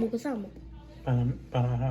မူကစၢ်မး, ပာ်လီၤဟါ.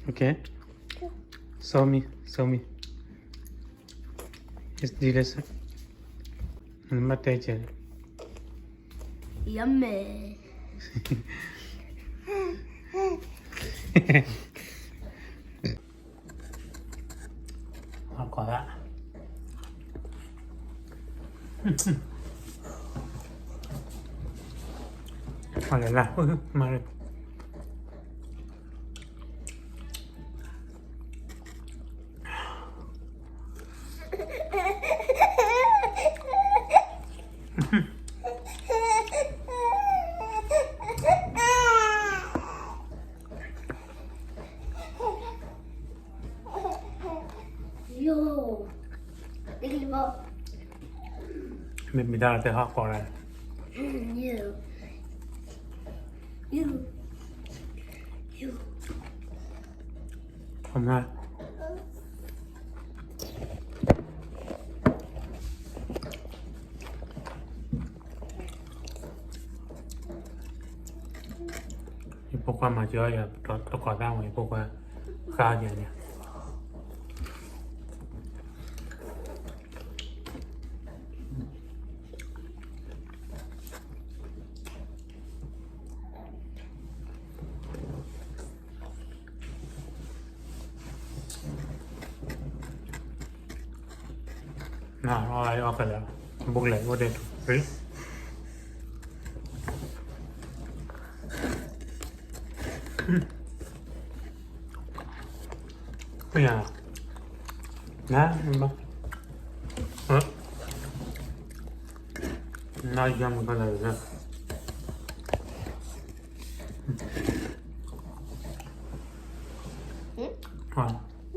Okay. Show me, show me. It's delicious. မ့ၢ်တဲကဲ. Yummy. အကီၢ်သး, အလဲၤလၢ်, မၤရ့ၣ်. မ့ၢ်မံၤဒၣ်တဲဟီၣ်ကီးလဲၣ်. ယဖိခွါမၤစၢၤယၤ တကီၢ်သၣ်မး ယဖိခွါဃါကဲန့ၣ်. နအီၣ်အီၣ်ကလဲၣ်, ဘုကလဲၣ်အိၣ်ဒဲးထူၣ်ရံ. န, န, နယၤမကလဲၣ်.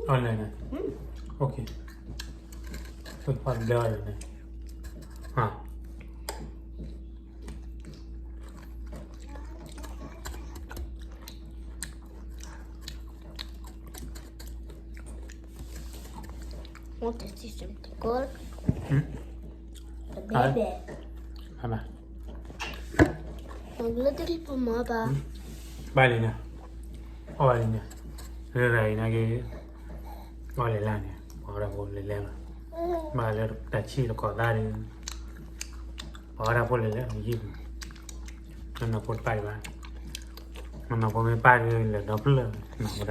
အီၣ်လဲၣ်န့ၣ်, okay, အီၣ်လဲၣ်န့ၣ်, ဘၣ်လံန့ၣ်, အီၣ်လံန့ၣ်, ရၤရၤအံၤနာ်က့, အီၣ်လဲၤလၢ်န့ၣ် ပှၤဝဲဒၣ်ဖိလဲၤလဲၤလီၤ, ဘၣ်လၢတၢ်ဆံၣ်တကီၢ်သၣ်ဒီး ပှၤဝဲဒၣ်ဖိလဲၤလဲၤလီၤယံၣ်, နနီၢ်ဖိတပၣ်ဒံးဘၣ်, နနီၢ်ဖိမ့ၢ်ပၣ်ဒီးလဲၤဒီဖျၢၣ်,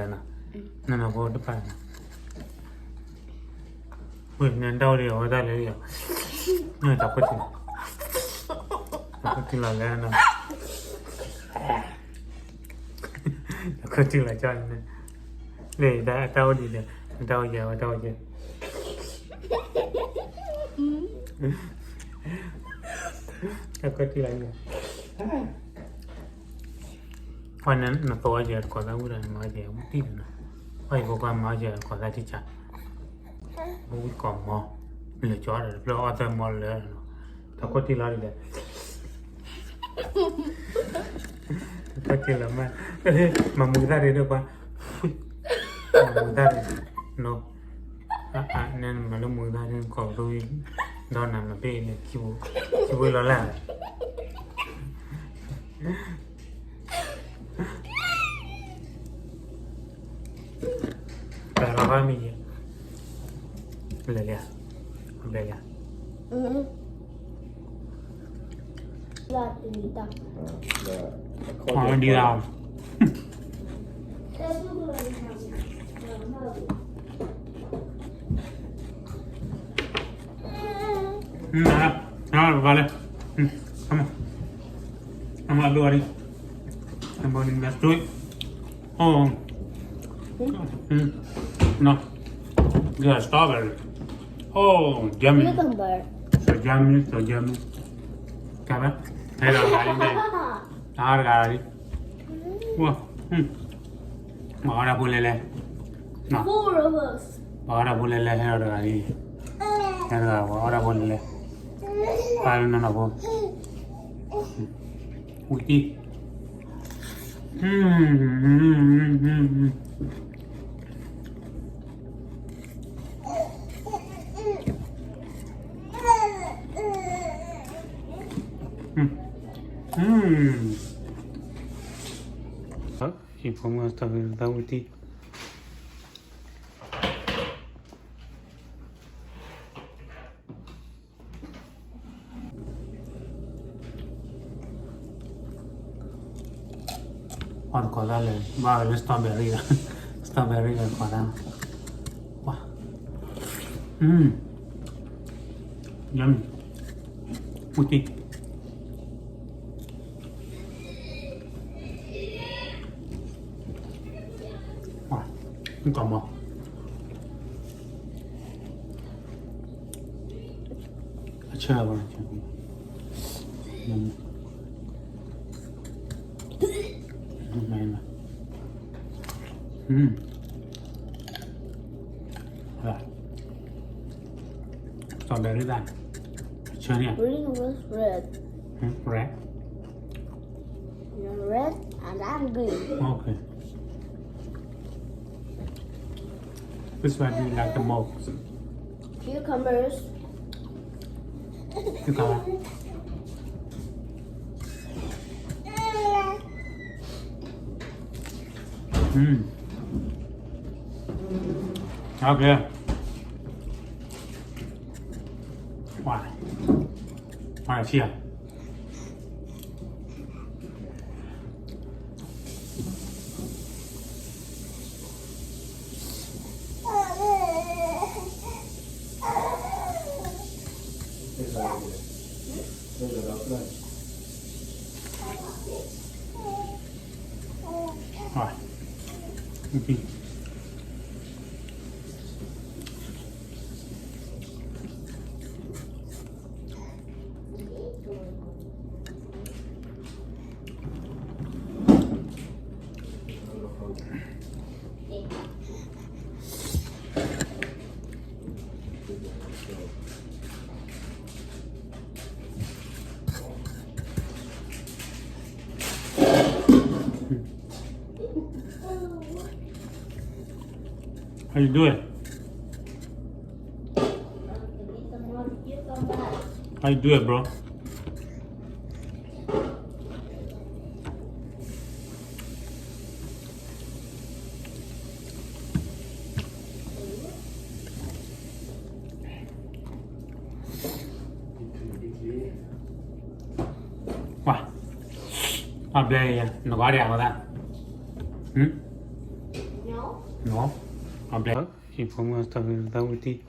နနီၢ်ဖိတပၣ်န့ၣ်, ဝဲန့ၣ်တၢ်အိၣ်ဒံးအဝဲဒၣ်လၢယၤ, တၢ်ခိၣ်ထံ, တၢ်ခိၣ်ထံလီၤလဲၣ်နီၤ, တၢ်ခိၣ်ထံလီၤကၠီန့ၣ်, လၢတၢ်အိၣ်ဒံးဒီး, တၢ်အိၣ်ယဲၢ်ဝဲတၢ်အိၣ်ယဲၢ်, တၢ်ခိၣ်ထံလီၤယဲၢ်. အဃိန့ၣ် နသိးအီၣ်ယဲၢ်တကီၢ်သၣ်ဝံၤဒီး နမၤအီၣ်ယဲၢ်ဝံၤတံၢ်န့ၣ်နီၤ, အီၣ်ယဲၢ်ဖိခွါမၤအီၣ်ယဲၢ်တကီၢ်သၣ်ထံကၢ်, ဝံၤတကီၢ်မီၤ, လၢာ်ကၠီဒီးတဖျၢၣ်အီၣ်သၢမီၤလၢာ်, တၢ်ခိၣ်ထံလီၤဒ်လဲၣ်, တၢ်ခိၣ်ထံလီၤမး, မၤမုာ်သၣ်ဒံးဒီးပှၤ, မၤမုာ်သၣ်ဒံး, န, နမၤလၢမုာ်သၣ်ဒံး နကီၢ်ပသူ, ဒီးနမၤဘ့ၣ်န့ၣ်, ခံဘိလီၤလၢ်, ပှၤလီၤဘၣ်မံၤယဲ, လဲၤလံ, ဘဲလံ, အီဒံးလီၤ, န, န, ပှၤလဲၤ, come on, come on, အဘိအီဒံး, အဘိအီဒံး, that's good. Oh, mm, no, yeah, strawberry. Oh, yummy. Cucumber. So yummy, so yummy. ကဲဘၣ်, ဟဲဒီးဂၤလံ, အါတဂၤလံ, ဝါ, ပှၤအီၣ်ဒၣ်ဖိလဲၣ်လဲၣ်, ပှၤအီၣ်ဒၣ်ဖိလဲၣ်လဲၣ် ဟဲဒီးတဂၤလံ, ဟဲတဂၤ ပှၤအီၣ်ဒၣ်ဖိလဲၣ်လဲၣ်, ပၢ်လၢနီၢ်နီၢ်ဖိ, ဝံၤတံၢ် ဟံၣ်ဖိမုၣ် strawberry သၣ်ဝံၣ်တံၢ်, အီၣ်တကိးဒၣ်လဲာ် ဘၣ်ဝဲလၢ strawberry လီၤ, strawberry လီၤတကိးဒၣ်, ဝါ, yummy, ဝံၣ်တံၢ်, ဝါ, မ့ၢ်ကီးမး အဆၢဘၣ်, strawberry ဒၣ်, အဆၢန့ၣ်, green with red, red, red and I'm green. Okay. Which one do you like the most? Cucumbers. Cucumber. Mm. Okay. Wow. Wow, yeah. How you do it? How you do it, bro? Wow. I'll play, yeah. No, no, I'll play. If I'm gonna start with that with it.